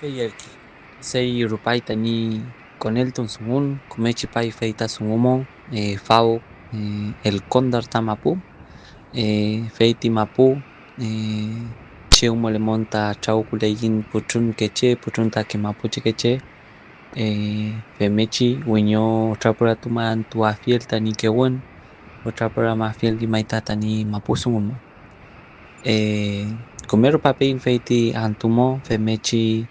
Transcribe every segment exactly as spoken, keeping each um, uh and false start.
Feyerki, sey rupay tañi koneltun dungun, küme tripay fey ta dungu mo, eh, faw, eh, El Cóndor ta mapu, eh, fey ti mapu, eh, chew mülemum ta trawküleyiñ putrunkeche, putrun ta ke mapuchekeche, eh, femngechi wiño otrapüratuman tuafiel tañi kewün, otrapüramafiel llemay ta tañi mapu dungun mo. Eh, küme rupapeyiñ fey ti antü mo, femngechi,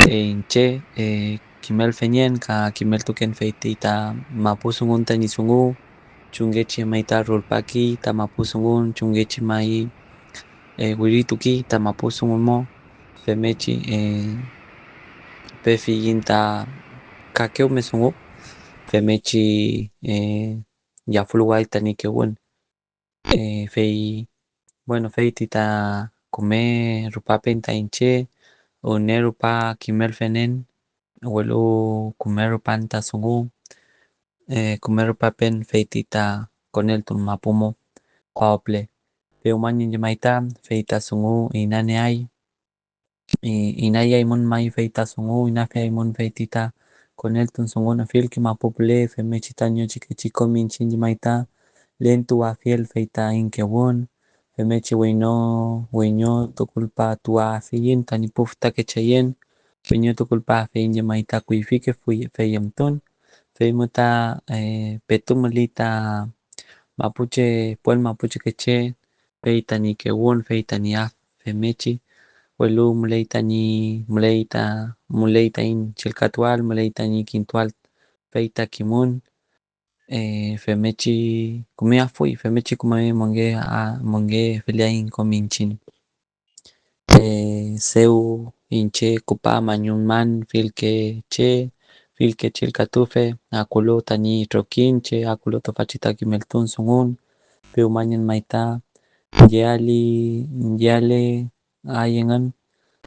eh, iñche, eh, kimelfengen ka kimeltuken fey ti ta mapu dungun tañi dungu, chumngechi may ta rulpaki ta mapu dungun, chumngechi may, eh, wirituki ta mapu dungun mo, femngechi, eh, pefiyiñ ta kakewme dungu, femngechi, eh, yafüluway tañi kewün. Eh, fey, bueno, fey ti ta küme rupapen ta iñche, wüne rupa kimelfengen, welu küme rupan ta dungu, eh, küme rupapen fey ti ta koneltun mapu mo, faw püle. Pewmañen llemay ta fey ta dungu inaneay, i-, inayaymün may fey ta dungu, inafiaymün fey ti ta koneltun dungun fillke mapu püle, femngechi ta ñochikechi kom iñchiñ llemay ta lentuwafiel fey ta iñkewün, femngechi weyno-, weñotukulpatuafiyiñ tañi pu fütake cheyen, weñotukulpafiyiñ llemay ta kuyfike fuy-, feyentun, fey mu ta, eh, petu müli ta mapuche, puel mapuchekeche, fey tañi kewün, fey tañi af femngechi, welu müley tañi, müley ta, müley taiñ chillkatuael, müley tañi kintuael, fey ta kimün, eh, femngechi küme afuy, femngechi küme monge-, a-, mongefeleaiñ kom iñchiñ. Eh, dew iñche küpa mañumman fillke che, fillke chillkatufe, akulu tañi trokiñche, akulu tüfachi ta kimeltun dungun, pewmañen may ta yeali-, yeleay engün,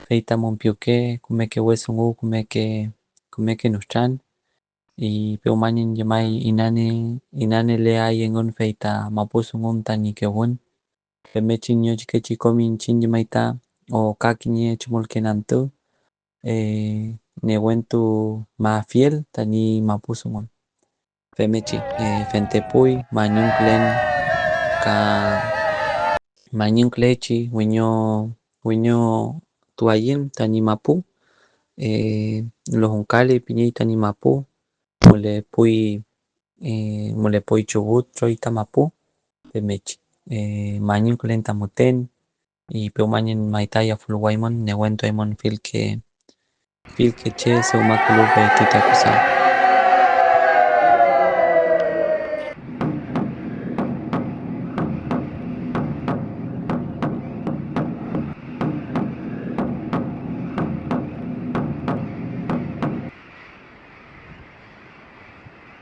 fey ta mün piwke, kümeke we dungu, kümeke, kümeke nütram, y pewmañen llemay inane-, inaneleay engün fey ta mapu dungun tañi kewün. Femngechi ñochikechi kom iñchiñ llemay ta, o ka kiñe chumülken antü, eh, newentumafiel tañi mapu dungun. Femngechi, eh, fentepuy mañumkülen ka mañumkülechi wiño-, wiñotuayiñ tañi mapu, eh, Los Juncales pingey tañi mapu, mülepuy, eh, mülepuy Chubut troy ta mapu, femngechi, eh, mañumkülen ta müten, y pewmañen may ta yafüluwaymün, newentuaymün fillke, fillke che dewmakülu fey ti takusa.